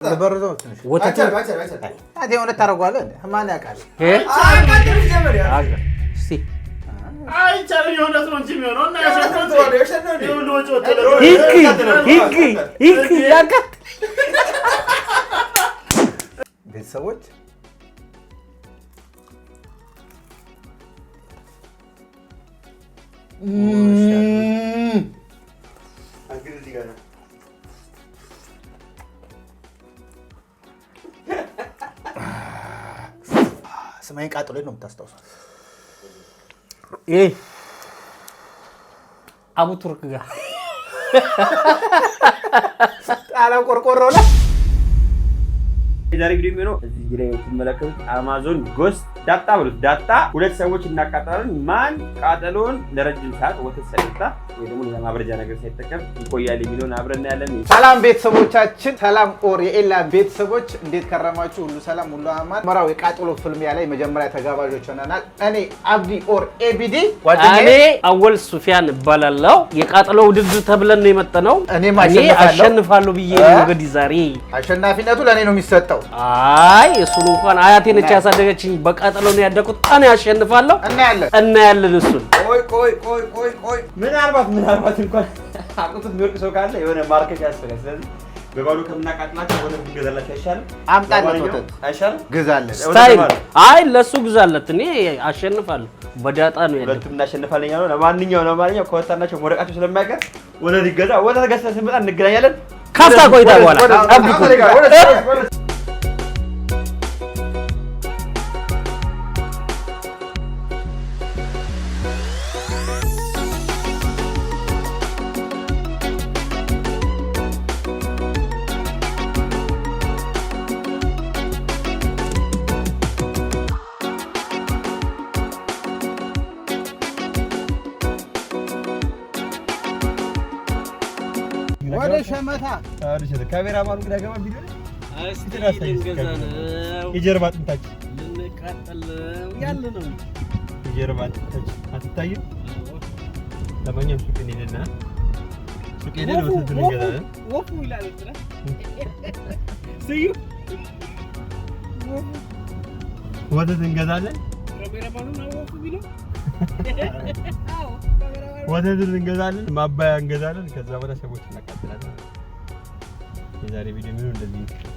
በርዘው ትንሽ ወተት የሆነ ታደርገዋለህ። ማን ያውቃል? እስቲ አይቻልም። የእውነት ነው እንጂ የሚሆነው እና ህግ ህግ ህግ ያውቃል። ቤተሰቦች ስማኝ ቃጥሎ ነው የምታስታውሰው። ይሄ አቡ ቱርክ ጋር ጣላ ቆርቆሮ ላይ የዛሬ ቪዲዮ የሚሆነው እዚህ ላይ የምትመለከቱት አማዞን Ghost ዳጣ ብሉት ዳጣ ሁለት ሰዎች እናቃጥላለን። ማን ቃጠሎን ለረጅም ሰዓት ወተት ሳይጠጣ ወይ ደግሞ ሌላ ማብረጃ ነገር ሳይጠቀም ይቆያል የሚለውን አብረን እናያለን። ሰላም ቤተሰቦቻችን፣ ሰላም or የኤላ ቤተሰቦች እንዴት ከረማችሁ? ሁሉ ሰላም፣ ሁሉ አማን። መራው የቃጠሎ ፍልሚያ ላይ መጀመሪያ ተጋባዦች ሆነናል። እኔ አብዲ or ኤቢዲ፣ እኔ አወል ሱፊያን እባላለሁ። የቃጠሎ ውድድር ተብለን ነው የመጣነው። እኔም እኔ አሸንፋለሁ። አሸንፋለሁ ብዬ ነው እንግዲህ ዛሬ። አሸናፊነቱ ለእኔ ነው የሚሰጠው። አይ እሱን እንኳን አያቴ ነች ያሳደገችኝ። በቃጠሎ ነው ያደኩት። እኔ አሸንፋለሁ። እናያለን። እናያለን እሱን። ቆይ ቆይ ቆይ ቆይ ቆይ፣ ምናልባት ምናልባት እንኳን አቅቶት የሚወርቅ ሰው ካለ የሆነ ማርከሻ ያስፈልጋል። ስለዚህ በባዶ ከምናቃጥላቸው የሆነ ብንገዛላቸው አይሻልም? አምጣለት ለማንኛውም ወተት አይሻልም? ግዛለን። Style አይ ለሱ ግዛለት። እኔ አሸንፋለሁ። በዳጣ ነው ያለው። ሁለቱም እናሸንፋለን ያለው። ለማንኛውም ከወጣናቸው መውደቃቸው ስለማይቀር ወተት ይገዛ። ወተት ገዝተን ስንመጣ እንገናኛለን። ካፍታ ቆይታ በኋላ ጠብቁ። ወደ ሸመታ ካሜራ ማኑ ግን ያገባ ቪዲዮ የጀርባ አጥንታችን ያለ ነው። የጀርባ አጥንታችን አትታይም። ለማንኛውም ሱቅ እንሂድና ሱቅ ሄደን ወተት እንገዛለን። ወፉ ይላል ስዩ ወተት እንገዛለን። ወተት እንገዛለን፣ ማባያ እንገዛለን። ከዛ በኋላ ሰዎች እናቃጥላለን። የዛሬ ቪዲዮ የሚሆነው እንደዚህ ነው።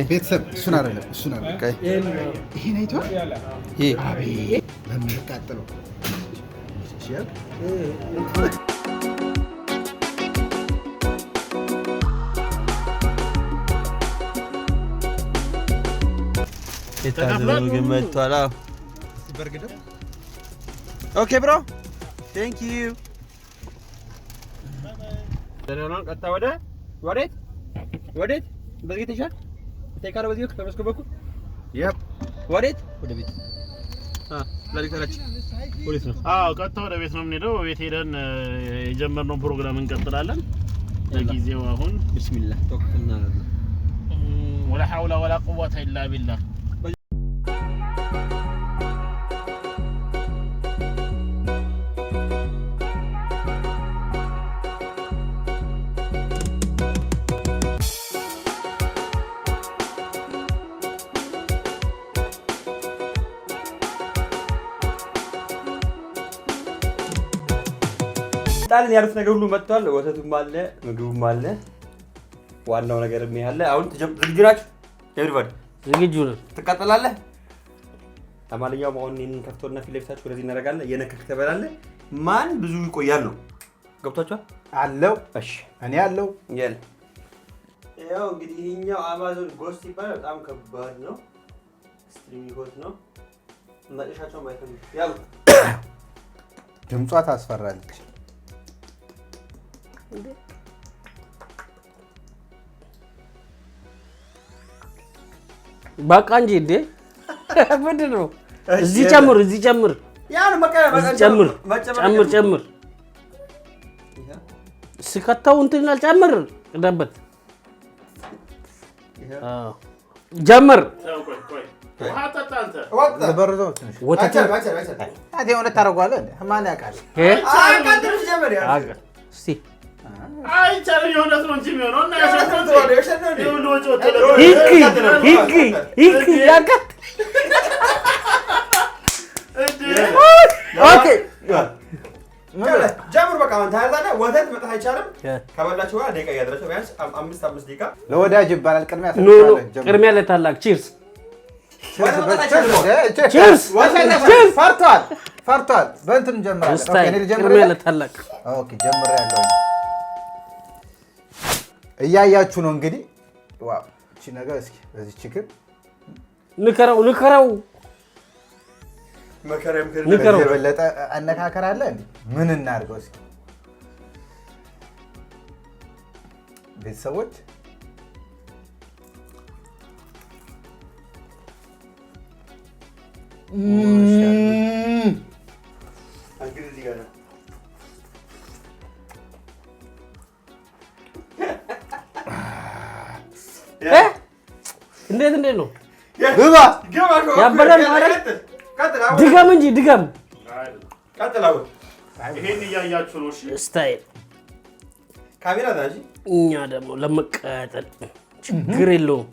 ቤተሰብ እሱን አይደለም እሱን አይደለም። ይሄን አይተዋል። አቤት በሚያቃጥለው የታዘዘው ምግብ መጥቷል። አዎ። Okay bro, thank you። ቀጥታ ወደ ወዴት ወዴት? በዚህ ተሻል ተካረ በዚህ በመስኮት በኩል ወዴት? ወደ ቤት። ዳይሬክተራችን ወዴት ነው? አዎ ቀጥታ ወደ ቤት ነው የምንሄደው። ቤት ሄደን የጀመርነውን ፕሮግራም እንቀጥላለን። ለጊዜው አሁን ቢስሚላህ ተወከልና ولا حول ولا قوة إلا بالله። ጣልን ያሉት ነገር ሁሉ መጥቷል። ወተቱም አለ፣ ምግቡም አለ፣ ዋናው ነገር ያለ። አሁን ዝግጁ ናችሁ? Everybody ዝግጁ ነን። ትቃጠላለህ። ለማንኛውም አሁን ይህንን ከፍቶና ፊት ለፊታችሁ ወደዚህ እናደርጋለን። የነከክ ትበላለህ። ማን ብዙ ይቆያል ነው። ገብቷችኋል? አለው እሺ እኔ አለው። ያለ ያው እንግዲህ ይሄኛው አማዞን Ghost ይባላል። በጣም ከባድ ነው። Extreme hot ነው። መጨረሻቸው ማየት ነው። ያው ድምጿ ታስፈራለች። በቃ እንጂ እንዴ ምንድን ነው? እዚህ ጨምር፣ እዚህ ጨምር፣ ያ ነው በቃ በቃ እዚህ ጨምር፣ መጨመር ጨምር፣ ጨምር። ስከተው እንትን ይላል። ጨምር፣ ቅደበት። አዎ ጀምር። ተው፣ ቆይ ቆይ፣ ውሃ ጠጣ አንተ። ልበርዘው ትንሽ ወተት አይቻልም፣ አይቻልም፣ አይቻልም። ታዲያ የእውነት ታደርገዋለህ እንዴ? ማን ያውቃል? እ? አቃጥልም ጀመር ያ አገ- እስቲ አይቻልም። የእውነት ነው እንጂ የሚሆነው እና ያሸነፈው የውሸት ነው። ይሄ ሁሉ ወጪ ወጥቶ ይክ ይክ ይክ ያቃጥ እንዴ! Okay ጀምር በቃ አሁን ታያዛለህ። ወተት መጠጣት አይቻልም። ከበላችሁ በኋላ ደቂቃ እያደረሰ ቢያንስ አምስት አምስት ደቂቃ ለወዳጅ ይባላል። ቅድሚያ No no፣ ሰጥቼዋለሁ። ጀምር። ቅድሚያ ለታላቅ cheers። Cheers! Cheers! Cheers! ፈርቷል፣ ፈርቷል። በእንትን እንጀምራለን። Okay፣ Style እኔ ልጀምር። ቅድሚያ ለታላቅ። Okay፣ ጀምሬያለሁ። እያያችሁ ነው እንግዲህ። Wow፣ እቺ ነገር እስኪ በዚህ ችግር ንከረው፣ ንከረው፣ መከራ ምክር ንከረው። ከዚህ የበለጠ አነካከር አለ እንዴ? ምን እናድርገው እስኪ ቤተሰቦች? እንግዲህ እዚህ ጋር ነው። እ? እንዴት እንዴት ነው? ግባ። ግባ፣ ግባ። ያበላል ማለት? ቀጥል፣ ቀጥል፣ አሁን ድገም እንጂ ድገም። ቀጥል አሁን። ይሄን እያያችሁ ነው። እሺ Style ካሜራ ዛ እንጂ እኛ ደግሞ ለመቃጠል ችግር የለውም።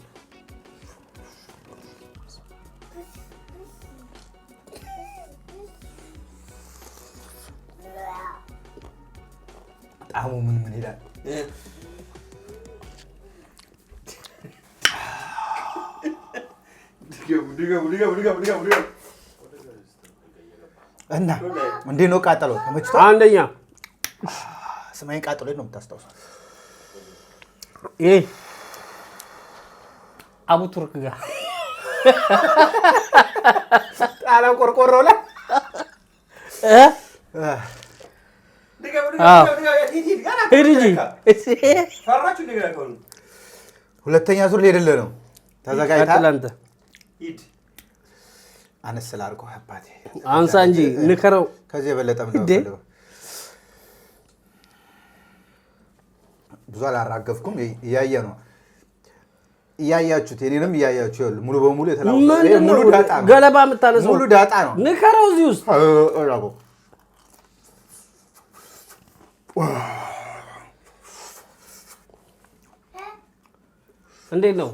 ጣዕሙ ምን ምን ይላል? ድገሙ፣ ድገሙ፣ ድገሙ፣ ድገሙ፣ ድገሙ፣ ድገሙ። እና እንዴት ነው ቃጠሎ? ተመችቶ? አንደኛ ስማኝ፣ ቃጠሎ ነው የምታስታውሰው? ይሄ አቡ ቱርክ ጋር ጣላ ቆርቆሮ ላይ እ? ድገሙ፣ ድገሙ፣ አዎ። ድገሙ፣ ድገሙ። ሂድ፣ ሂድ፣ ገና ሂድ እንጂ። ፈራችሁ እንደገና ከሆነ ሁለተኛ ዙር ሊሄድልህ ነው። ተዘጋጅታ ቀጥል አንተ። ሂድ። አነስ ላድርገው አባቴ። አንሳ እንጂ ንከረው። ከዚህ የበለጠ ምንድን ነው እንዴ? የምፈልገው? ብዙ አላራገፍኩም። እያየ ነው እያያችሁት፣ የኔንም እያያችሁ ይኸውልህ፣ ሙሉ በሙሉ የተላወሰ ይሄ ምንድን ሙሉ ነው ዳጣ ነው። ገለባ የምታነሳው? ሙሉ ዳጣ ነው። ንከረው እዚህ ውስጥ። እራጎ እንዴት ነው?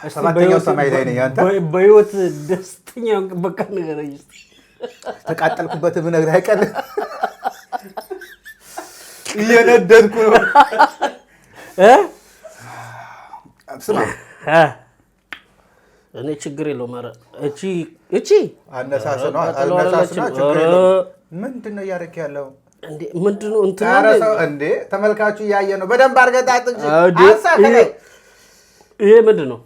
እስቲ ሰባተኛው ሰማይ ላይ ነኝ። አንተ? በህይወት ደስተኛ በቃ ንገረኝ እስቲ። ተቃጠልኩበት ብነግርህ አይቀርም። እየነደድኩ ነው። እ? ስማ እ? እኔ ችግር የለውም። ኧረ እቺ እቺ አነሳስ ነው ቃጠሎ አነሳስ ነው። አይደለችም። ችግር ኧረ የለውም። ምንድን ነው እያደረክ ያለው? እንዴ ምንድን ነው እንትን ኧረ ነው ሰው እንዴ ተመልካቹ እያየ ነው። በደንብ አድርገህ ጣጥ እንጂ እንዴ? አንሳ ከላይ። ይሄ ምንድን ነው?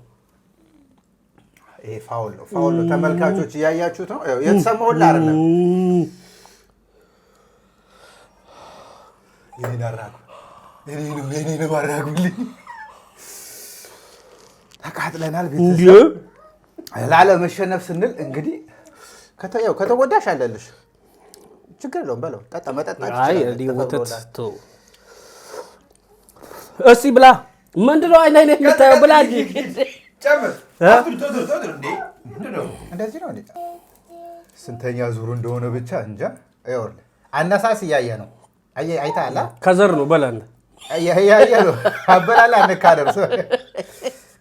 ይሄ foul ነው፣ foul ነው። ተመልካቾች እያያችሁት ነው። ያው የተሰማው ሁላ አይደለም። የኔን አራጉ፣ የኔ ነው፣ የኔ ነው፣ አራጉልኝ። ተቃጥለናል። እንዴ ቤተሰብ ላለመሸነፍ ስንል እንግዲህ ያው ከተጎዳሽ አለልሽ ችግር የለውም በለው። ጠጣ፣ መጠጣት አይ ትችላለህ። እኔ ወተት ተፈቅዶልሃል። ተው። እስቲ ብላ። ምንድን ነው አይን አይን የምታየው? ብላ እንጂ። ጨምር። እ? አትሉ፣ ቶሎ፣ ቶሎ፣ ቶሎ። እንዴ ምንድን ነው? እንደዚህ ነው እንዴ? ስንተኛ ዙሩ እንደሆነ ብቻ እንጃ። ይኸውልህ አነሳስ እያየ ነው። አየህ፣ አይተሃል? አ? ከዘር ነው በላ አንተ። እያየ ነው። አበላላ አንካደም።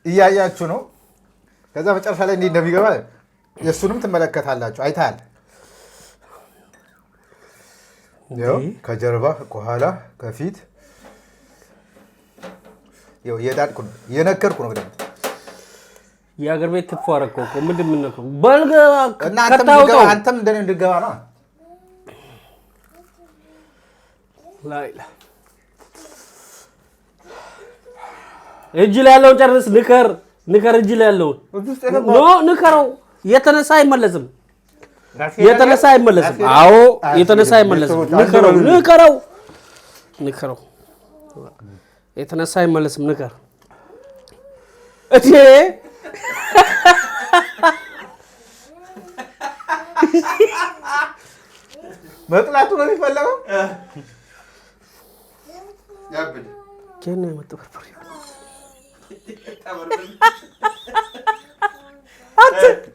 እያያችሁ ነው። ከዛ መጨረሻ ላይ እንዴት እንደሚገባ የእሱንም ትመለከታላችሁ። አይተሃል? ይኸው ከጀርባ ከኋላ ከፊት ይኸው እየዳድኩ ነው፣ እየነከርኩ ነው በደምብ። የአገር ቤት ክትፎ አደረከው እኮ። ምንድን የምነክረው? በልገ እና አንተም ከታውጣው። እንድትገባ አንተም እንደኔ እንድትገባ ነው። ላይ ላይ እጅ ላይ ያለውን ጨርስ። ንከር ንከር፣ እጅ ላይ ያለውን no ንከረው። የተነሳ አይመለስም፣ የተነሳ አይመለስም። አዎ የተነሳ አይመለስም። ንከረው፣ ንከረው፣ ንከረው። የተነሳ አይመለስም። ንከር እቴ። መጥላቱ ነው የሚፈለገው። ከነ የመጣው በርበሬ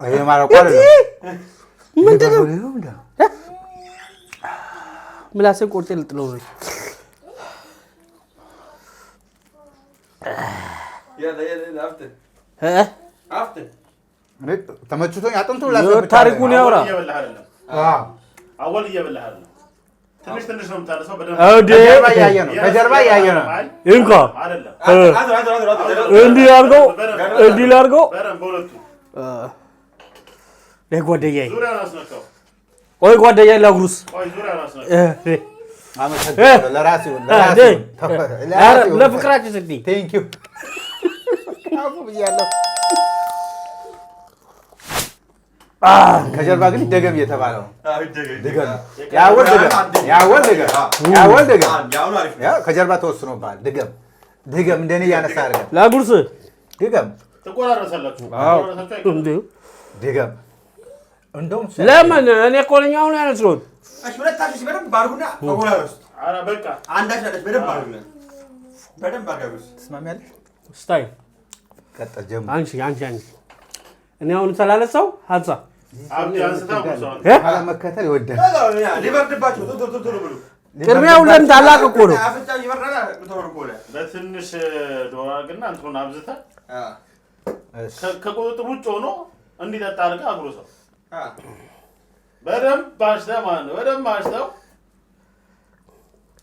ይሄ ማረቆ አይደለም። ምንድን ነው? ምላሴን ቆርጬ ልጥለው ነው። እ? እኔ ተመችቶኝ አጥንቱ ታሪኩን ያውራ። እየበላህ አይደለም። አወል እየበላህ አይደለም። ትንሽ ትንሽ ነው የምታነሳው። በደንብ እንዴ ከጀርባ እያየ ነው። ከጀርባ እያየ ነው። አይ፣ እንኳ አይደለም። እንዲህ አድርገው፣ እንዲህ ላድርገው። በደንብ በሁለቱ ጓደኛዬ ዙሪያውን አስነካው። ቆይ ጓደኛዬ ላጉርስ። ቆይ ዙሪያውን አስነካው። አመሰግናለሁ። ለራሴ ይሁን፣ ለራሴ ይሁን፣ ለራሴ ይሁን። ለፍቅራችን ስትይ Thank you አፉ ብያለሁ። ከጀርባ ግን ደገም እየተባለ ነው። ድገም፣ ያወል ድገም፣ ያወል ድገም፣ ያወል ድገም። ያው ከጀርባ ተወስኖብሃል። ድገም፣ ድገም፣ እንደኔ እያነሳ አድርገህ ላጉርስ። ድገም፣ ትቆራረሳላችሁ። ትቆራረሳችሁ አይቀርም። እንዴ ድገም። እንደውም እሱ ለምን እኔ እኮ ነኝ አሁን ያነሳሁት። ኧረ በቃ ትስማሚያለሽ? ስታይል ቀጥል፣ ጀምር። አንቺ አንቺ አንቺ እኔ አሁን ስላነሳው ሀንሳ አብዲ አንስታ ጉርሰዋል። እ? ኋላ መከተል ይወዳል። ሊበርድባቸው ቶሎ ቶሎ ቶሎ ብሉ። ቅድሚያ ሁሌም ታላቅ እኮ ነው። አፍንጫ ይበርዳል። ቶሎ ከሆነ በትንሽ ዶሮ አድርግና እንትኑን አብዝተህ እሺ። ከቁጥጥር ውጭ ሆኖ እንዲጠጣ አድርገህ አጉርሰው። በደንብ አሽተህ ማለት ነው። በደንብ አሽተው።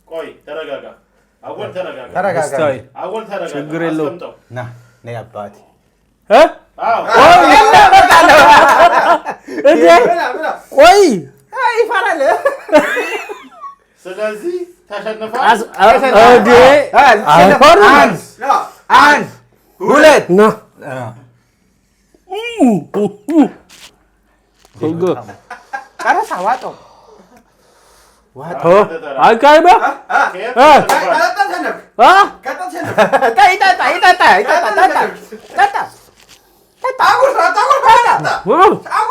ቆይ ተረጋጋ። አወል ተረጋጋ። ተረጋጋ። ስታይል አወል ተረጋጋ። ችግር የለውም። አስቀምጠው። ና ነይ አባቴ። እ? አዎ እንዴ ቆይ አይ ይፈራል። ስለዚህ ተሸንፏል። እንዴ አይፈርም። አንድ አንድ ሁለት ና ጨረሳ። ዋጠው ዋጠው። አይካይበ ከየት እ? ተሸንፏል? አ ይጠጣ ይጠጣ ይጠጣ ጠጣ ጠጣ ጠጣ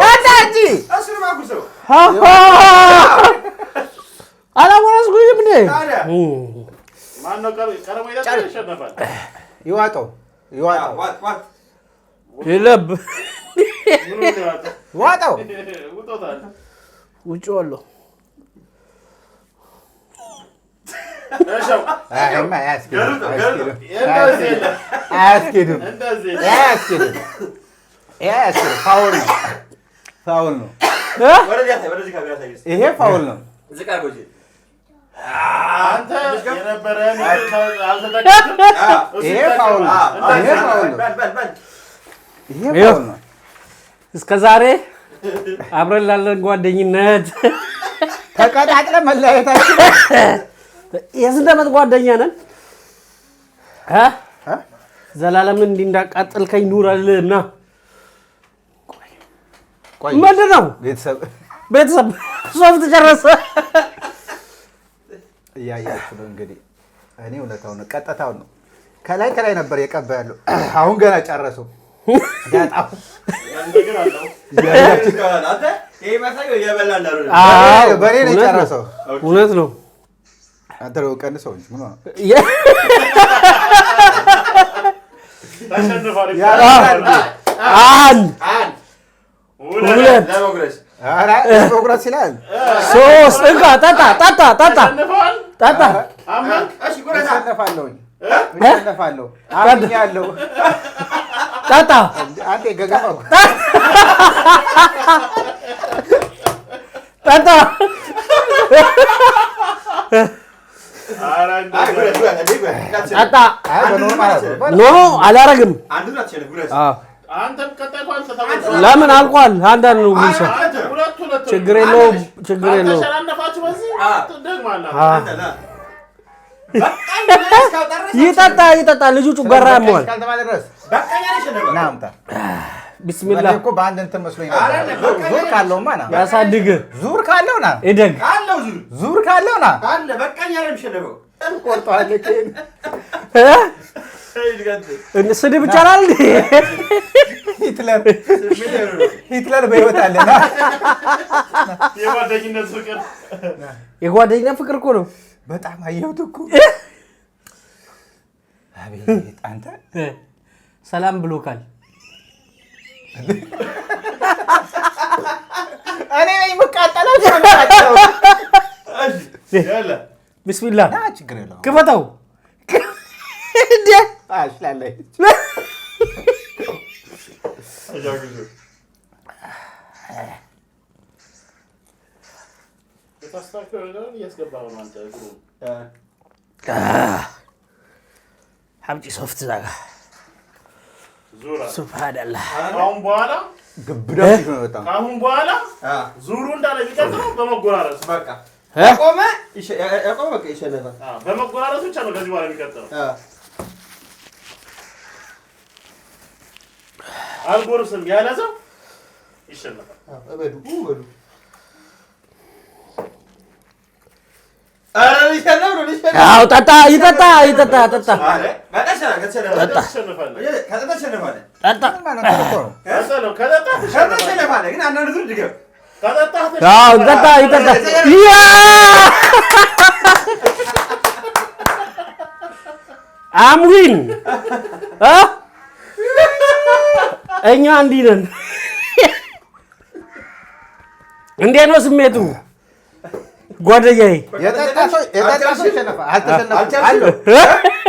ጠጣ እንጂ አላጎረስኩኝም እንዴ? ማነው ቀድሞ የጠጣ ይሸነፋል። ይዋጠው ይዋጠው የለብ ምኑን ነው የዋጠው? ዋጠው። ውጦታል። ውጭ አለሁ። እሸው አይማ አያስኬድም፣ አያስኬድም፣ እንደዚህ የለም፣ አያስኬድም፣ እንደዚህ የለም። አያስኬድም፣ አያስኬድም። foul ነው፣ foul ነው። ይሄ foul ነው። አንተ የነበረህን አልተጠቀምክም። እሱ ይሄ foul ነው። ይጠቀማል። ይሄ foul ነው። ይሄ foul ነው። እስከ ዛሬ አብረን ላለን ጓደኝነት ተቀጣጥለ መለያየታችን የስንት ዓመት ጓደኛ ነን? እ? እ? ዘላለምን እንዲህ እንዳቃጠልከኝ ኑር አልልህም። ና ቆይ ምንድን ነው ቤተሰብ ቤተሰብ ሶፍት ጨረሰ። እያያችሁ ነው እንግዲህ። እኔ እውነታውን ነው፣ ቀጥታውን ነው። ከላይ ከላይ ነበር የቀባ ያለው። አሁን ገና ጨረሰው። ዳጣው ነገር አለው። እያያችሁ አዎ፣ በኔ ነው እውነት ነው። የጨረሰው። እውነት ነው። አንተ ደግሞ ቀንሰው እንጂ ምን ሆነህ? ተሸንፏል። ያረጋል። አንድ ሁለት ሁለት ኧረ መቁረጥ ይላል። ሶስት እንካ ጠጣ ጠጣ ጠጣ ተሸንፈዋል። ጠጣ። አመንክ? እሸነፋለሁኝ፣ እሸነፋለሁ፣ አምኛለሁ። ጠጣ አንተ ገገማ እኮ። ጠጣ። ኧረ እንደዚህ ጠጣ። አይ በ normal አልኩህ። No አላረግም። አዎ አንተም ቀጣይ እኮ አንተ ተበልተሃል። ለምን አልቋል። አንዳንድ ነው ጉርሻ። አንተ ሁለት ሁለት ነው። ችግር የለውም፣ ችግር የለውም። አልተሸናነፋችሁ በዚህ ትደግማለህ። ይጠጣ ይጠጣ። ልጁ ጨጓራ ያመዋል። እስካልተባለ ድረስ በቃኝ አለሽ ነበር። ና አምጣ። ቢስሚላህ። እኔ እኮ በአንድ እንትን መስሎኝ ነበር። ዙር ካለውማ ና፣ ያሳድግ፣ ዙር ካለው ና፣ እደግ። አለው ዙር ዙር ካለው ና። አለ። በቃኝ አለ የሚሸነፈው። ቆርጠዋል። እ? ስድብ ይቻላል እንዴ? ሂትለር ሂትለር በህይወት አለ። ና። የጓደኝነት ፍቅር። የጓደኛ ፍቅር እኮ ነው። በጣም አየሁት እኮ፣ አቤት አንተ። ሰላም ብሎካል። እኔ ነኝ የምቃጠለው፣ እሱ ነው የሚቃጠለው። ያለ ቢስሚላህ። ና፣ ችግር የለውም። ክፈተው እንዴ! እችላለሁ። የታስተካክለው ነገር እያስገባህ ነው አንተ እግሩን። ሐምጪ ሶፍት ዛጋ። ዙር አለ። ሱብሃንአላህ። ከአሁን በኋላ ግብዳ ፊት ነው በጣም። ከአሁን በኋላ ዙሩ እንዳለ የሚቀጥለው በመጎራረስ በቃ እ? ያቆመ ያቆመ በቃ ይሸነፋል። አዎ፣ በመጎራረስ ብቻ ነው ከዚህ በኋላ የሚቀጥለው። አልጎርስም ያለ ሰው ይሸነፋል። እበዱ እበዱ። ኧረ ሊሸነፍ ነው፣ ሊሸነፍ። አዎ፣ ጠጣ፣ ይጠጣ ይጠጣ፣ ጠጣ። ኧረ በቃ ይሸነፋል። ከተሸነፈ ጠጣ። ትሸነፋለህ። ከጠጣ ትሸነፋለህ። ጠጣ። ምን ማለት ነው እኮ ነው። መሰለው ከጠጣህ ከጠጣ ትሸነፋለህ። ትሸነፋለህ። ግን አንዳንድ ዙር ድገም። ከጠጣህ አዎ፣ ጠጣ፣ ትሸነፋለህ። ይጠጣ። Yeah, I'm win እ እኛ እንዲህ ነን። እንዴት ነው ስሜቱ ጓደኛዬ? የጠጣ ሰው፣ የጠጣ ሰው ይሸነፋል። አልተሸነፍኩም። አልቻልሽም? አለሁ።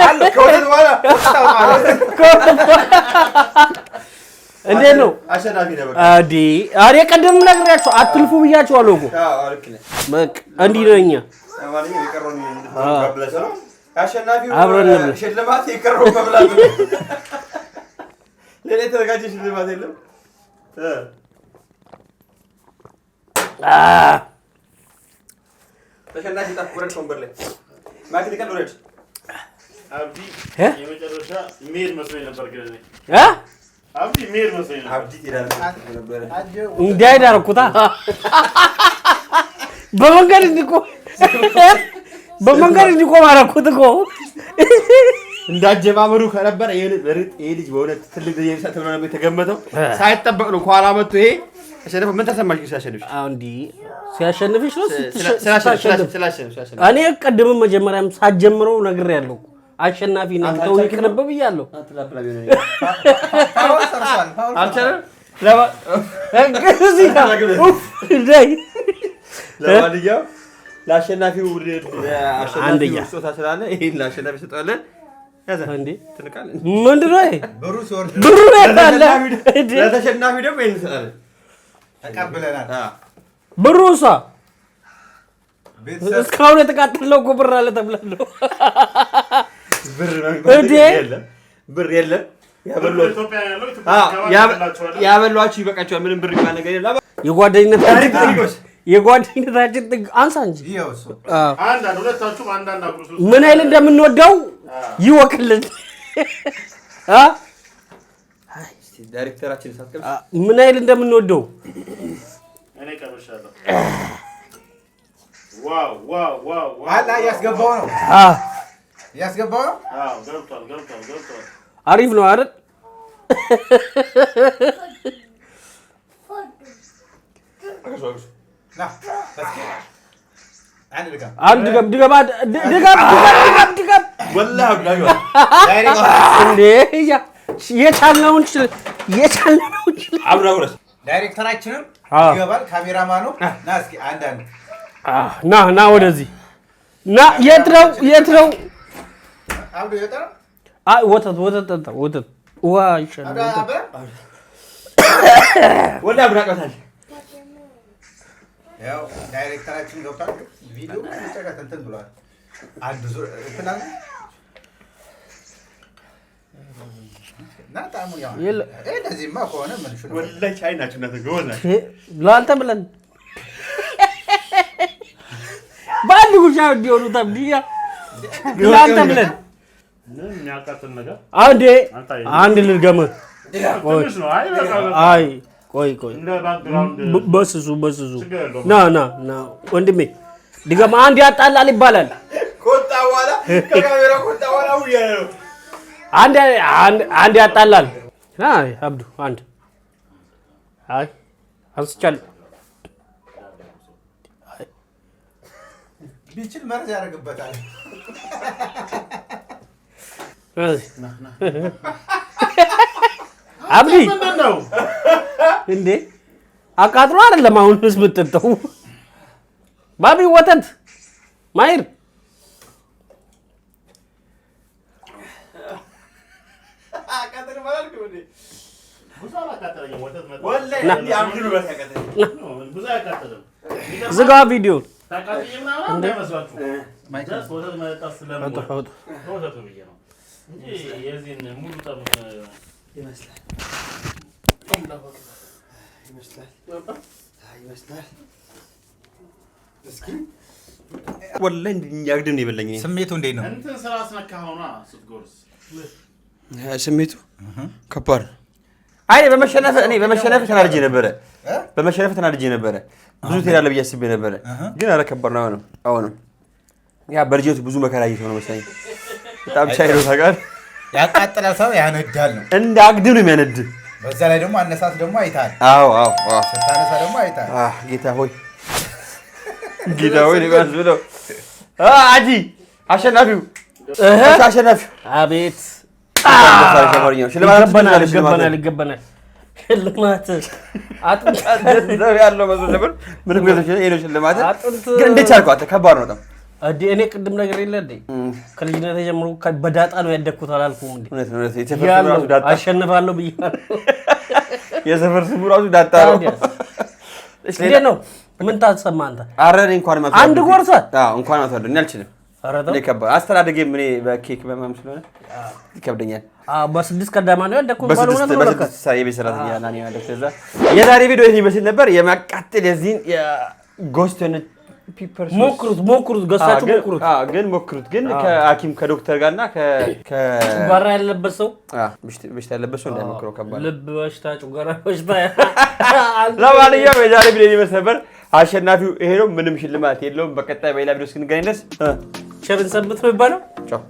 አለ ከወተት በኋላ። እንዴት ነው? አሸናፊ ነህ በቃ። አዲ አሬ ቀደም ነግሬያቸው አትልፉ ብያቸዋለሁ እኮ። አዎ፣ ልክ ነህ። በቃ እንዲህ ነው እኛ። ለማንኛውም የቀረውን እንድትጋብዘህ ነው። አሸናፊው አብረን እንብላ። ሽልማት የቀረውን መብላት ነው። ሌላ የተዘጋጀ ሽልማት የለም። አ ተሸናፊ ጣፍ፣ ውረድ ከወንበር ላይ፣ ማይክል ይቀል፣ ውረድ። አብዲ እ? የመጨረሻ የሚሄድ መስሎኝ ነበር፣ ግን እኔ እ? አብዲ የሚሄድ መስሎኝ ነበር። አብዲ ትሄዳለህ ነበረ። እንዳይሄድ አደረኩታ። በመንገድ እንዲቆም አደረኩት እኮ። እንዳጀማመሩ ከነበረ ይሄ ልጅ በእርግጥ ይሄ ልጅ በእውነት ትልቅ ደረጃ ይደርሳል ተብሎ ነበር የተገመተው። ሳይጠበቅ ነው ከኋላ መጥቶ ይሄ አሸነፈ። ምን ተሰማሽ ግን ሲያሸንፍሽ? አሁን እንዲህ ሲያሸንፍሽ ነው ስላሸንፍ ስታሸንፍ ስላሸንፍ ስላሸንፍ እኔ ቅድምም መጀመሪያም ሳትጀምረው ነግሬያለሁ እኮ፣ አሸናፊ ነኝ፣ ተው ይቅርብ ብያለሁ። Foul ሰርቷል። Foul። አልቻለም። እዚህ ጋር ኡፍ ዳይ። ለማንኛውም ለአሸናፊው ውድድር አንደኛ። አሸናፊው ስጦታ ስላለ ይሄን ለአሸናፊ ሰጠዋለን። ያዘ። እንዴ! ትንቃለህ። ምንድን ነው ይሄ? ብሩ ሲወርድ ብሩ የት አለ? እንዴ! ለተሸናፊው ደግሞ ይሄን እንሰጣለን። ተቀብለናል። ብሩ እሷ ቤተሰብ እስካሁን የተቃጠለው እኮ ብር አለ ተብላለሁ። ብር እንዴ! የለም፣ ብር የለም። ያበሏችሁ ኢትዮጵያ ያለው ኢትዮጵያ አዎ፣ ያበላችኋል። ያበሏችሁ ይበቃችኋል። ምንም ብር የሚባል ነገር የለም። የጓደኝነታችን ጥግ፣ ይጎስ። የጓደኝነታችን ጥግ አንሳ እንጂ። ይኸው እሱ። አዎ። አንዳንድ ሁለታችሁም አንዳንድ አጉርሱ። ምን ያህል እንደምንወደው ይወቅልን እ? እስቲ ዳይሬክተራችን ሳትቀምስ። ምን ያህል እንደምንወደው። እኔ ቀምሻለሁ። Wow, wow, wow, wow! አላ እያስገባው ነው፣ አ እያስገባው ነው። አዎ፣ ገብቷል፣ ገብቷል፣ ገብቷል። አሪፍ ነው አይደል? ና እስኪ አንድ ድገም። አንድ ድገም፣ ድገም፣ ድገም፣ ድገም፣ ድገም። ወላሂ አብዱ። Direct እንዴ፣ የቻልነውን ችል፣ የቻልነውን ችል። አብዱ አጉረስ። ዳይሬክተራችንም ይገባል። ካሜራማኑ ና እስኪ አንድ አንድ። ና ና፣ ወደዚህ ና። የት ነው፣ የት ነው? አብዱ ይወጣ ነው። አይ፣ ወተት፣ ወተት ጠጣ፣ ወተት፣ ውሃ ይሻላል። አብዱ ወተት። አበ ወላሂ አብዱ አቅበታል። ያው ዳይሬክተራችን ገብቷል። ቪዲዮ መጨረሻ እንትን ብሏል። አንድ ዙር እንትን አለ እና ጣዕሙ ያው የለ። እንደዚህማ ከሆነ ምን ሽኑ። ወላሂ ቻይ ናቸው እናንተ፣ ጎበዝ ናቸው። ለአንተ ብለን በአንድ ጉርሻ እንዲሆኑ ተብዲያ። ለአንተ ብለን ምንም የሚያቃጥል ነገር አንዴ አልታየኝም። አንድ ልድገምህ። ትንሽ ነው። አይ በቃ በቃ። አይ ቆይ ቆይ፣ እንደ background በስሱ በስሱ። ችግር የለውም። ና ና ና ወንድሜ ድገም። አንድ ያጣላል ይባላል። ከወጣ በኋላ፣ ከካሜራ ከወጣ በኋላ እያለ ነው። አንድ አንድ አንድ ያጣላል። አይ አብዱ አንድ፣ አይ አንስቻለሁ። ቢችል መርዝ ያደርግበታል። አብዲ። ምንድን ነው? እንዴ አቃጥሎ አይደለም አሁን የምትጠጣው። ባቢ ወተት ማይር። አቃጥል ማለት እንዴ? ብዙ አላቃጠለኝም። ወተት መጠጥ ወላሂ እንዲህ አምድሉ በተቀጠለ ብዙ አያቃጥልም። ዝጋ ቪዲዮ። ታቃጥዬ ምናምን እንዳይመስላችሁ። Just ወተት መጠጣት ስለምወድ ወተቱ ብዬ ነው እንጂ የዚህን ሙሉ ጠርሙስ ይመስላል ይመስላል ይመስላል። እስኪ። ወላሂ እንዲህ አግድም ነው የበላኝ እኔ። ስሜቱ እንዴት ነው? እንትን ስራ አስነካኸው ነዋ ስትጎርስ። ስሜቱ ከባድ ነው። አይ እኔ በመሸነፍ ተናድጄ ነበረ። በመሸነፍ ተናድጄ ነበረ። ብዙ ትሄዳለህ ብዬ አስቤ ነበረ። ግን ኧረ ከባድ ነው። አሁንም አሁንም ያ በልጅነቱ ብዙ መከራ አይቶ ነው መሰለኝ። በጣም ቻይ ነው ታውቃለህ። ያቃጥላል ሰው ያነዳል ነው። እንደ አግድም ነው የሚያነድ። በዛ ላይ ደግሞ አነሳስ ደግሞ አይታል። አዎ። ስታነሳ ደግሞ አይታል። አህ ጌታ ሆይ፣ ጌታ ሆይ ንጓዝ ብለው አጂ አሸናፊው አሸናፊው። አቤት። ሽልማት። ይገባናል ይገባናል ይገባናል። ሽልማት አጥንት ገንዘብ ያለው መስሎ ነበር። ምንም ገንዘብ ይሄ ነው ሽልማት። አጥንት ግን እንዴት ቻልከው አንተ? ከባድ ነው በጣም። እንዴ እኔ ቅድም ነገር የለ እንዴ፣ ከልጅነት ጀምሮ በዳጣ ነው ያደግኩት አላልኩም እንዴ? እውነት ነው፣ እውነት ነው። የሰፈር ስሙ ያለው ራሱ ዳጣ። አሸንፋለሁ ብያለሁ። የሰፈር ስሙ ራሱ ዳጣ ነው። ታዲያስ? እንዴት ነው? ምን ታሰማ አንተ? ኧረ እኔ እንኳን አንድ ጎርሰህ? አዎ እንኳን አትወልድ፣ እኔ አልችልም። ኧረ ተው። እኔ ከባድ አስተዳደጌም እኔ በኬክ በምናምን ስለሆነ ይከብደኛል። አዎ፣ በስድስት ቀዳማ ነው ያደግኩት ባለው በስድስት እውነት ነው ለካ። በስድስት የቤት ሰራተኛ nanny ያለው። ስለዛ የዛሬ ቪዲዮ ይህን ይመስል ነበር። የሚያቃጥል የዚህን የ Ghost የሆነ pepper sauce ሞክሩት ሞክሩት፣ ገዝታችሁ ሞክሩት። ግን ሞክሩት፣ ግን ከሐኪም ከዶክተር ጋር እና ጨጓራ ያለበት ሰው በሽታ ያለበት ሰው እንዳይሞክረው፣ ከባድ ነው። ልብ በሽታ፣ ጨጓራ በሽታ። ለማንኛውም የዛሬ ቪዲዮ ይህን ይመስል ነበር። አሸናፊው ይሄ ነው። ምንም ሽልማት የለውም። በቀጣይ በሌላ ቪዲዮ እስክንገናኝ ድረስ ቸር እንሰንብት ነው የሚባለው። ቻው።